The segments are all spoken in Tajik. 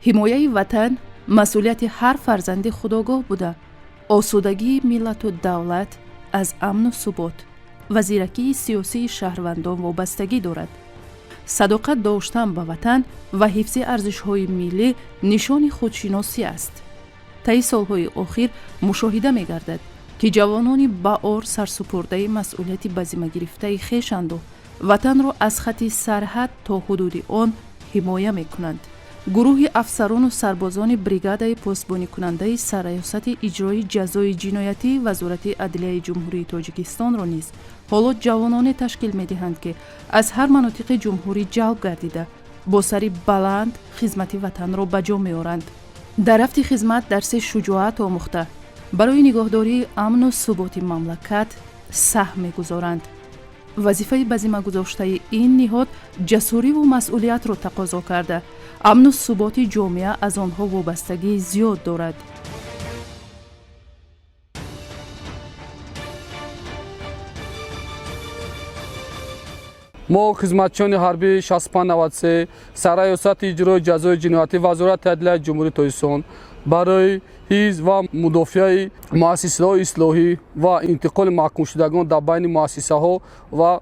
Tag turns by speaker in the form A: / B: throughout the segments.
A: Ҳимояи ватан масъулияти ҳар фарзанди худогоҳ буда, осудагии миллату давлат аз амну субот ва зиракии сиёсии шаҳрвандон вобастагӣ дорад. Садоқат доштан ба ватан ва ҳифзи арзишҳои миллӣ нишони худшиносӣ аст. Таи солҳои охир мушоҳида мегардад, ки ҷавонони баъор сарсупурдаи масъулияти ба зимма гирифтаи хешанду ватанро аз хати сарҳад то ҳудуди он ҳимоя мекунанд. Гурӯҳи афсарону сарбозони бригадаи посбоникунандаи Сарраёсати иҷрои ҷазои ҷиноятии Вазорати адлияи Ҷумҳурии Тоҷикистонро низ ҳоло ҷавононе ташкил медиҳанд, ки аз ҳар манотиқи ҷумҳурӣ ҷалб гардида, бо сари баланд хизмати ватанро ба ҷо меоранд. Дар рафти хизмат дарси шуҷоат омӯхта, барои нигоҳдории амну суботи мамлакат саҳм мегузоранд. Вазифаи ба зимма гузоштаи ин ниҳод ҷасуриву масъулиятро тақозо карда, амну суботи ҷомеа аз онҳо вобастагии зиёд дорад.
B: Мо, хизматчиёни ҳарбии 6593 Сарраёсати иҷрои ҷазои ҷиноятӣ Вазорати адлияи Ҷумҳурии Тоҷикистон, барои ҳифз ва мудофиаи муассисаҳои ислоҳӣ ва интиқоли маҳкумшудагон дар байни муассисаҳо ва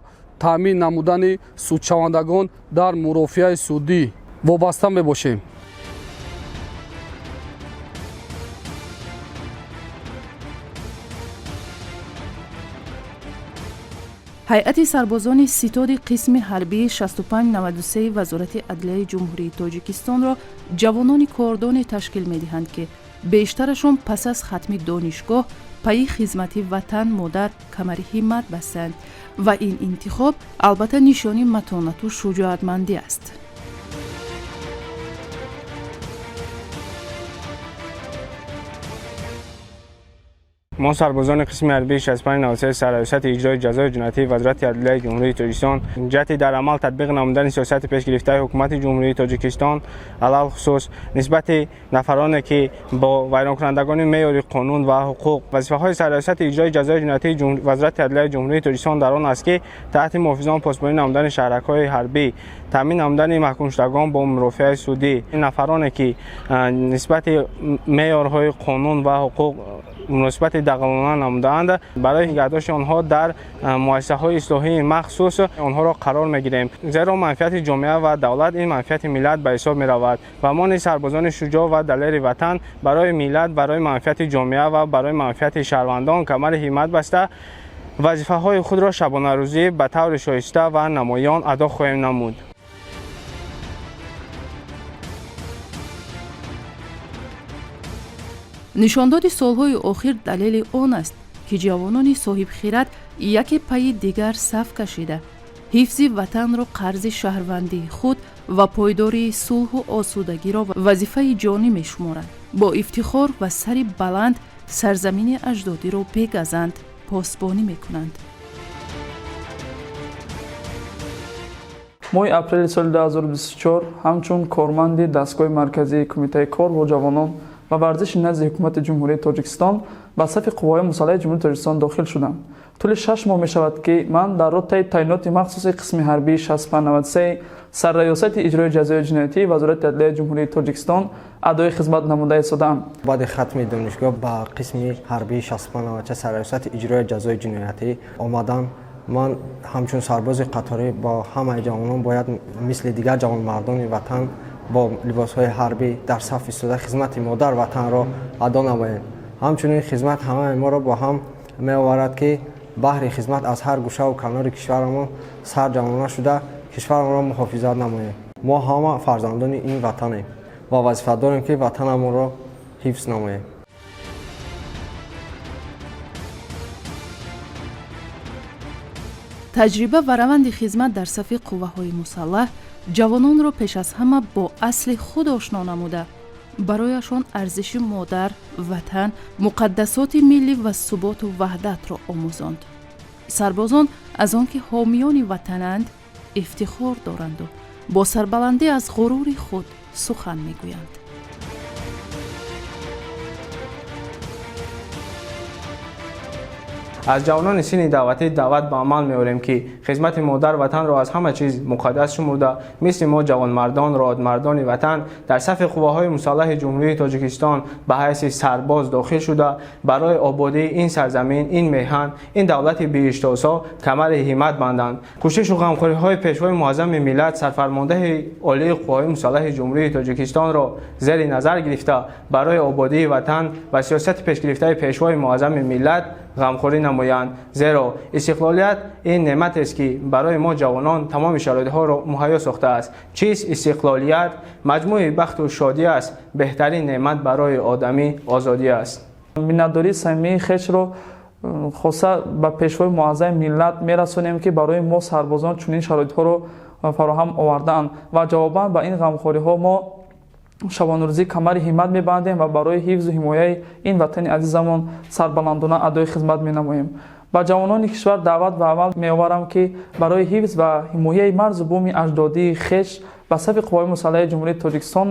B: таъмин намудани судшавандагон дар мурофиаи судӣ вобаста мебошем.
A: Ҳайати сарбозони ситоди қисми ҳарбии 6593 Вазорати адлияи Ҷумҳурии Тоҷикистонро ҷавонони кордоне ташкил медиҳанд, ки бештарашон пас аз хатми донишгоҳ пайи хизмати ватан модар камари ҳиммат бастанд ва ин интихоб албатта нишони матонату шуҷоатмандӣ аст.
C: Мо, сарбозони қисми ҳарбии 6593 Сарраёсати иҷрои ҷазои ҷиноятии Вазорати адлияи Ҷумҳурии Тоҷикистон, ҷиҳати дар амал татбиқ намудани сиёсати пешгирифтаи Ҳукумати Ҷумҳурии Тоҷикистон, алалхусус нисбати нафароне, ки бо вайронкунандагони меъёри қонун ва ҳуқуқ, вазифаҳои Сарраёсати иҷрои ҷазои ҷиноятии Вазорати адлияи Ҷумҳурии Тоҷикистон дар он аст, ки таҳти муҳофизон посбонӣ намудани шаҳракҳои ҳарбӣ, таъмин намудани маҳкумшудагон бо мурофиаи судӣ, нафароне, ки нисбати меъёрҳои қонун ва ҳуқуқ муносибати дағалона намудаанд, барои нигаҳдошти онҳо дар муассисаҳои ислоҳии махсус онҳоро қарор мегирем. Зеро манфиати ҷомеа ва давлат ин манфиати миллат ба ҳисоб меравад ва мо низ, сарбозони шуҷоъ ва далери ватан, барои миллат, барои манфиати ҷомеа ва барои манфиати шаҳрвандон камари ҳиммат баста, вазифаҳои худро шабонарӯзӣ ба таври шоиста ва намоён адо хоҳем намуд.
A: Нишондоди солҳои охир далели он аст, ки ҷавонони соҳибхират яке пайи дигар саф кашида, ҳифзи ватанро қарзи шаҳрвандии худ ва пойдории сулҳу осудагиро вазифаи ҷонӣ мешуморанд, бо ифтихор ва сари баланд сарзамини аҷдодиро бегазанд посбонӣ мекунанд.
D: Моҳи апрели соли 2024 ҳамчун корманди дастгоҳи марказии Кумитаи кор бо ҷавонон ва варзиши назди Ҳукумати Ҷумҳурии Тоҷикистон ба сафи Қувваҳои мусаллаҳи Ҷумҳурии Тоҷикистон дохил шудам. Тӯли 6 моҳ мешавад, ки ман дар ротаи таъиноти махсуси қисми ҳарбии 6593 Сарраёсати иҷрои ҷазои ҷиноятии Вазорати адлияи Ҷумҳурии Тоҷикистон адои хизмат намуда истодаам.
E: Баъди хатми донишгоҳ ба қисми ҳарбии 6594 Сарраёсати иҷрои ҷазои ҷиноятӣ омадам. Ман ҳамчун сарбози қаторӣ бо ҳамаи ҷавонон бояд мисли дигар ҷавонмардони ватан бо либосҳои ҳарбӣ дар саф истода, хизмати модар ватанро адо намоем. Ҳамчунин хизмат ҳамаи моро бо ҳам меоварад, ки баҳри хизмат аз ҳар гӯшаву канори кишварамон сарҷамъона шуда, кишварамонро муҳофизат намоем. Мо ҳама фарзандони ин ватанем ва вазифа дорем, ки ватанамонро ҳифз намоем.
A: Таҷриба ва раванди хизмат дар сафи қувваҳои мусаллаҳ ҷавононро пеш аз ҳама бо асли худ ошно намуда, барояшон арзиши модар ватан, муқаддасоти миллӣ ва суботу ваҳдатро омӯзонд. Сарбозон аз он ки ҳомиёни ватананд, ифтихор доранду бо сарбаландӣ аз ғурури худ сухан мегӯянд.
C: Аз ҷавонони синни даъватӣ даъват ба амал меорем, ки хизмати модар ватанро аз ҳама чиз муқаддас шумурда, мисли мо ҷавонмардон, родмардони ватан дар сафи қувваҳои мусаллаҳи Ҷумҳурии Тоҷикистон ба ҳайси сарбоз дохил шуда, барои ободии ин сарзамин, ин меҳан, ин давлати биҳиштосо камари ҳиммат банданд. Кӯшишу ғамхориҳои Пешвои муаззами миллат, сарфармондаҳи олии қувваҳои мусаллаҳи Ҷумҳурии Тоҷикистонро зери назар гирифта, барои ободии ватан ва сиёсати пешгирифтаи Пешвои муаззами миллат ғамхорӣ намоянд. Зеро истиқлолият ин неъматест, ки барои мо ҷавонон тамоми шароитҳоро муҳайё сохтааст. Чист истиқлолият? Маҷмӯи бахту шодӣ аст. Беҳтарин неъмат барои одамӣ озодӣ аст.
D: Миннатдории самимии хешро хоса ба Пешвои муаззами миллат мерасонем, ки барои мо сарбозон чунин шароитҳоро фароҳам овардаанд, ва ҷавобан ба ин ғамхориҳо мо шабонарӯзӣ камари ҳиммат мебандем ва барои ҳифзу ҳимояи ин ватани азизамон сарбаландона адои хизмат менамоем. Ба ҷавонони кишвар даъват ба амал меоварам, ки барои ҳифз ва ҳимояи марзу буми аҷдодии хеш ба сафи қувваҳои мусаллаҳи Ҷумҳурии Тоҷикистон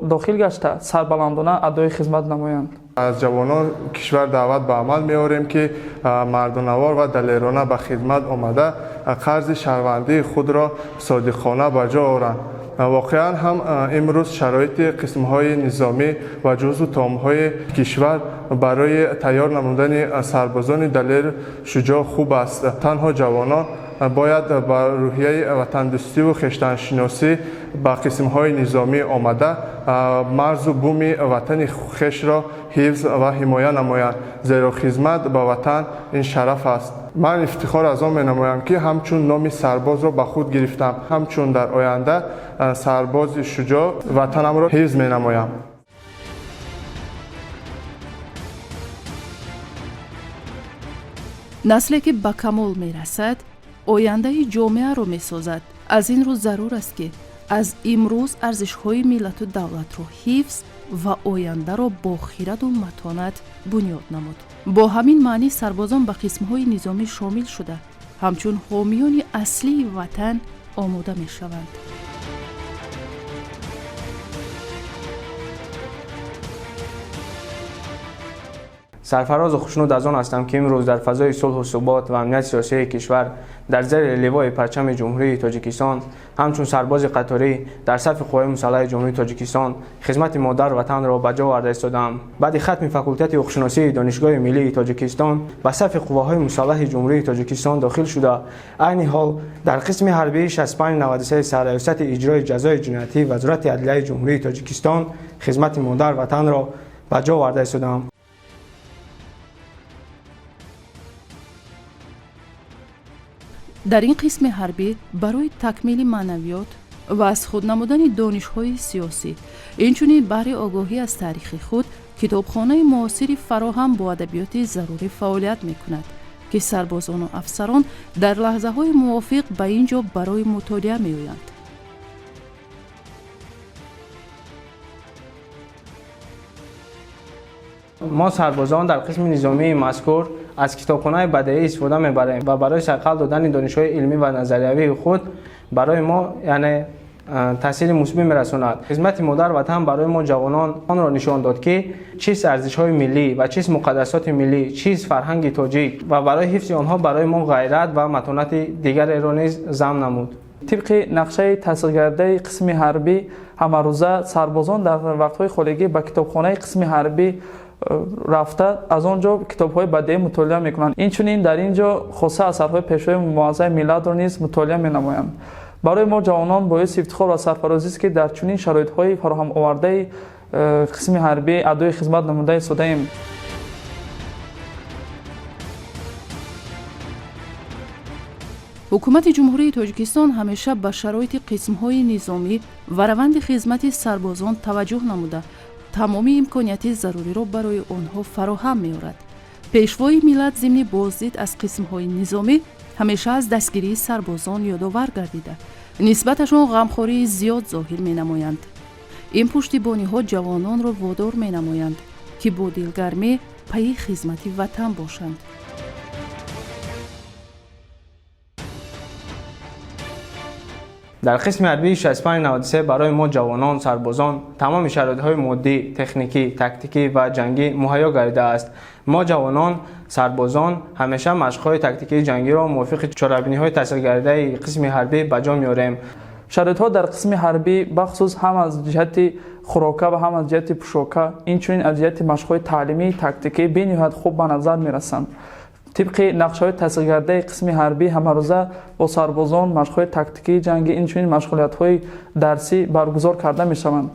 D: дохил гашта, сарбаландона адои хизмат намоянд.
F: Аз ҷавонон кишвар даъват ба амал меорем, ки мардонавор ва далерона ба хидмат омада, қарзи шаҳрвандии худро содиқона ба ҷо оранд. Воқеан ҳам имрӯз шароити қисмҳои низомӣ ва ҷузъу томҳои кишвар барои тайёр намудани сарбозони далер шуҷоъ хуб аст. Танҳо ҷавонон бояд ба рӯҳияи ватандӯстиву хештаншиносӣ ба қисмҳои низомӣ омада, марзу буми ватани хешро ҳифз ва ҳимоя намоянд, зеро хизмат ба ватан ин шараф аст. Ман ифтихор аз он менамоям, ки ҳамчун номи сарбозро ба худ гирифтам, ҳамчун дар оянда сарбози шуҷоъ ватанамро ҳифз менамоям.
A: Насле ки ба камол мерасад, ояндаи ҷомеаро месозад. Аз ин рӯ зарур аст, ки аз имрӯз арзишҳои миллату давлатро ҳифз ва ояндаро бо хираду матонат бунёд намуд. Бо ҳамин маънӣ сарбозон ба қисмҳои низомӣ шомил шуда, ҳамчун ҳомиёни аслии ватан омода мешаванд.
C: Сарфарозу хушнуд аз он ҳастам, ки имрӯз дар фазои сулҳу субот ва амнияти сиёсии кишвар дар зери ливои парчами Ҷумҳурии Тоҷикистон ҳамчун сарбози қаторӣ дар сафи қувваҳои мусаллаҳи Ҷумҳурии Тоҷикистон хизмати модар ватанро ба ҷо оварда истодаам. Баъди хатми факултети ҳуқуқшиносии Донишгоҳи миллии Тоҷикистон ба сафи қувваҳои мусаллаҳи Ҷумҳурии Тоҷикистон дохил шуда, айни ҳол дар қисми ҳарбии 6593 сарраёсати иҷрои ҷазои ҷиноятии Вазорати адлияи Ҷумҳурии Тоҷикистон хизмати модар ватанро ба ҷо оварда истодаам.
A: Дар ин қисми ҳарбӣ барои такмили маънавиёт ва аз худ намудани донишҳои сиёсӣ, инчунин баҳри огоҳӣ аз таърихи худ, китобхонаи муосири фароҳам бо адабиёти зарурӣ фаъолият мекунад, ки сарбозону афсарон дар лаҳзаҳои мувофиқ ба ин ҷо барои мутолиа меоянд.
C: Мо сарбозон дар қисми низомии мазкур аз китобхонаи бадеӣ истифода мебарем ва барои сайқал додани донишҳои илмӣ ва назариявии худ барои мо, яъне, таъсири мусбӣ мерасонад. Хизмати модар ватан барои мо ҷавонон онро нишон дод, ки чист арзишҳои миллӣ ва чист муқаддасоти миллӣ, чист фарҳанги тоҷик, ва барои ҳифзи онҳо барои мо ғайрат ва матонати дигареро низ зам намуд.
D: Тибқи нақшаи тасдиқгардидаи қисми ҳарбӣ, ҳамарӯза сарбозон дар вақтҳои холигӣ ба китобхонаи қисми ҳарбӣ рафта, аз он ҷо китобҳои бадеӣ мутолиа мекунанд. Инчунин дар ин ҷо хоса асарҳои Пешвои муаззами миллатро низ мутолиа менамоянд. Барои мо ҷавонон боиси ифтихор ва сарфарозист, ки дар чунин шароитҳои фароҳамовардаи қисми ҳарбӣ адои хизмат намуда истодаем.
A: Ҳукумати Ҷумҳурии Тоҷикистон ҳамеша ба шароити қисмҳои низомӣ ва раванди хизмати сарбозон таваҷҷӯҳ намуда, тамоми имконияти заруриро барои онҳо фароҳам меорад. Пешвои миллат зимни боздид аз қисмҳои низомӣ ҳамеша аз дастгирии сарбозон ёдовар гардида, нисбаташон ғамхории зиёд зоҳир менамоянд. Ин пуштибониҳо ҷавононро водор менамоянд, ки бо дилгармӣ пайи хизмати ватан бошанд.
C: Дар қисми ҳарбии 6593 барои мо ҷавонон, сарбозон тамоми шароитҳои моддӣ, техникӣ, тактикӣ ва ҷангӣ муҳайё гардидааст. Мо ҷавонон, сарбозон ҳамеша машқҳои тактикии ҷангиро мувофиқи чорабиниҳои тасдиқгардидаи қисми ҳарбӣ ба ҷо меорем.
D: Шароитҳо дар қисми ҳарбӣ бахусус ҳам аз ҷиҳати хӯрока ва ҳам аз ҷиҳати пӯшока, инчунин аз ҷиҳати машқҳои таълимии тактикӣ бениҳоят хуб ба назар мерасанд. Тибқи нақшаҳои тасдиқгардидаи қисми ҳарбӣ ҳамарӯза бо сарбозон машқҳои тактикии ҷангӣ, инчунин машғулиятҳои дарсӣ баргузор карда мешаванд.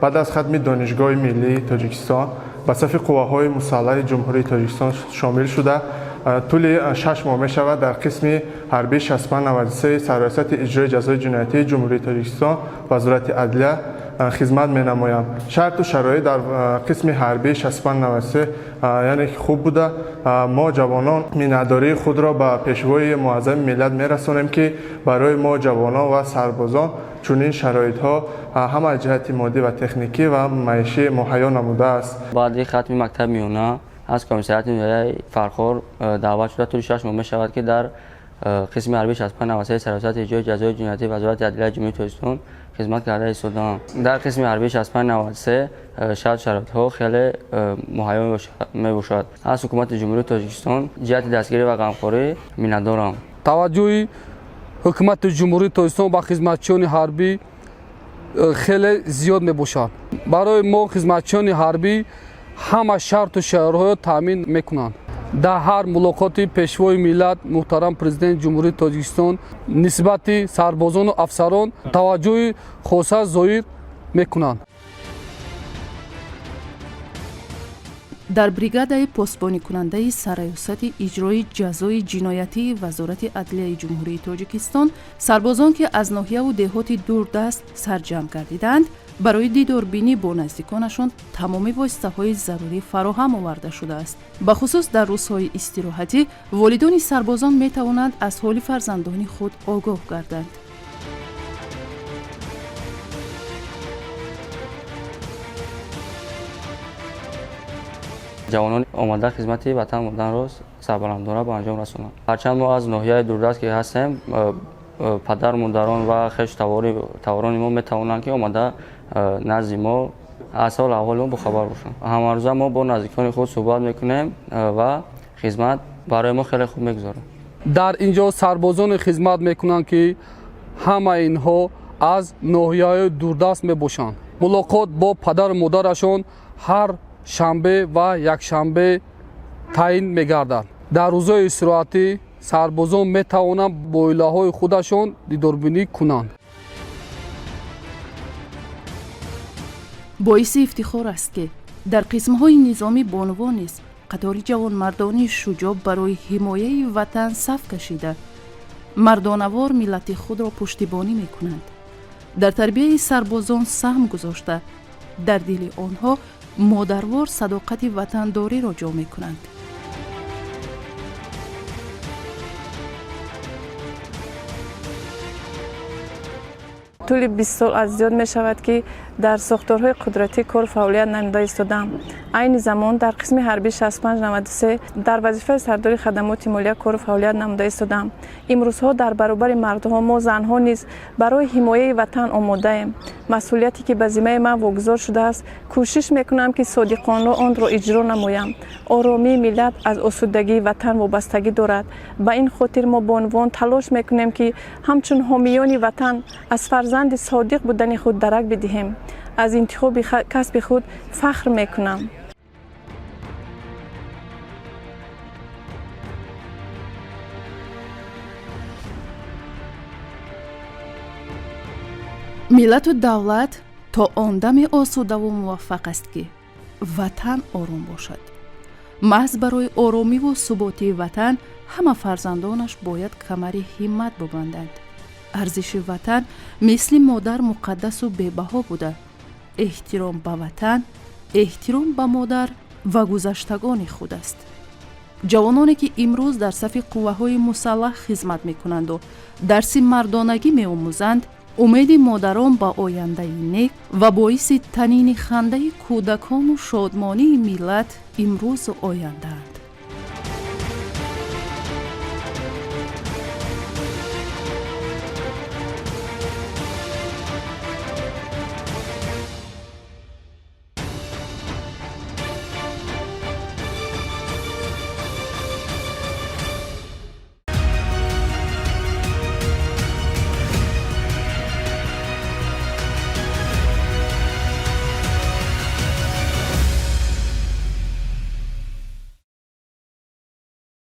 F: Баъд аз хатми Донишгоҳи миллии Тоҷикистон ба сафи қувваҳои мусаллаҳи Ҷумҳурии Тоҷикистон шомил шуда, тӯли 6 моҳ мешавад дар қисми ҳарбии 6593 Сарраёсати иҷрои ҷазои ҷиноятии Ҷумҳурии Тоҷикистон Вазорати адлия хизмат менамоям. Шарту шароит дар қисми ҳарбии 6593 яъне хуб буда, мо ҷавонон миннатдории худро ба пешвои муаззами миллат мерасонем, ки барои мо ҷавонон ва сарбозон чунин шароитҳо ҳам аз ҷиҳати моддӣ ва техникӣ ва маишӣ муҳайё намудааст.
G: Баъди хатми мактаби миёна аз комиссариати ноҳияи Фархор даъват шуда, тӯли 6 моҳ мешавад, ки дар қисми ҳарбии 6593 Сарраёсати иҷрои ҷазои ҷиноятии Вазорати адлияи Ҷумҳурии Тоҷикистон хизмат карда истодаам. Дар қисми ҳарбии 6593 шарту шароитҳо хеле муҳайё мебошад. Аз ҳукумати Ҷумҳурии Тоҷикистон ҷиҳати дастгирӣ ва ғамхорӣ миннатдорам.
B: Таваҷҷӯҳи ҳукумати Ҷумҳурии Тоҷикистон ба хизматчиёни ҳарбӣ хеле зиёд мебошад. Барои мо хизматчиёни ҳарбӣ ҳама шарту шароитҳоро таъмин мекунанд. Дар ҳар мулоқоти пешвои миллат муҳтарам президенти Ҷумҳурии Тоҷикистон нисбати сарбозону афсарон таваҷҷӯҳи хоса зоҳир мекунанд.
A: Дар бригадаи посбоникунандаи Сарраёсати иҷрои ҷазои ҷиноятии Вазорати адлияи Ҷумҳурии Тоҷикистон сарбозон, ки аз ноҳияву деҳоти дурдаст сарҷамъ гардидаанд, барои дидорбинӣ бо наздиконашон тамоми воситаҳои зарурӣ фароҳам оварда шудааст. Бахусус дар рӯзҳои истироҳатӣ волидони сарбозон метавонанд аз ҳоли фарзандони худ огоҳ гарданд.
G: Ҷавонон омада хизмати ватан мурданро сарбаландона ба анҷом расонанд. Ҳарчанд мо аз ноҳияи дурдаст ки ҳастем, падар, модарон ва хешу таворони мо метавонанд, ки омада назди мо аз ҳол аҳволи мо бохабар бошанд. Ҳамарӯза мо бо наздикони худ суҳбат мекунем ва хизмат барои мо хеле хуб мегузарад.
B: Дар ин ҷо сарбозоне хизмат мекунанд, ки ҳамаи инҳо аз ноҳияҳои дурдаст мебошанд. Мулоқот бо падару модарашон ҳар шанбе ва якшанбе таъин мегардад. Дар рӯзҳои истироҳатӣ сарбозон метавонанд бо оилаҳои худашон дидорбинӣ кунанд.
A: Боиси ифтихор аст, ки дар қисмҳои низомӣ бонувон низ қатори ҷавонмардони шуҷоъ барои ҳимояи ватан саф кашида, мардонавор миллати худро пуштибонӣ мекунанд. Дар тарбияи сарбозон саҳм гузошта, дар дили онҳо модарвор садоқати ватандориро ҷо мекунанд.
H: Тӯли 20 сол аз зиёд мешавад, ки дар сохторҳои қудратӣ кор фаъолият намуда истодам. Айни замон дар қисми ҳарбии 6593 дар вазифаи сардори хадамоти молия кору фаъолият намуда истодам. Имрӯзҳо дар баробари мардҳо мо занҳо низ барои ҳимояи ватан омодаем. Масъулияте, ки ба зиммаи ман вогузор шудааст, кӯшиш мекунам, ки содиқона онро иҷро намоям. Оромии миллат аз осудагии ватан вобастагӣ дорад. Ба ин хотир мо бонувон талош мекунем, ки ҳамчун ҳомиёни ватан аз фарзанди содиқ будани худ дарак бидиҳем. Аз интихоби касби худ фахр мекунам.
A: Миллату давлат то он даме осудаву муваффақ аст, ки ватан ором бошад. Маҳз барои оромиву суботии ватан ҳама фарзандонаш бояд камари ҳиммат бубанданд. Арзиши ватан мисли модар муқаддасу бебаҳо буда, эҳтиром ба ватан эҳтиром ба модар ва гузаштагони худ аст. Ҷавононе, ки имрӯз дар сафи қувваҳои мусаллаҳ хизмат мекунанду дарси мардонагӣ меомӯзанд, умеди модарон ба ояндаи нек ва боиси танини хандаи кӯдакону шодмонии миллат имрӯзу ояндаанд.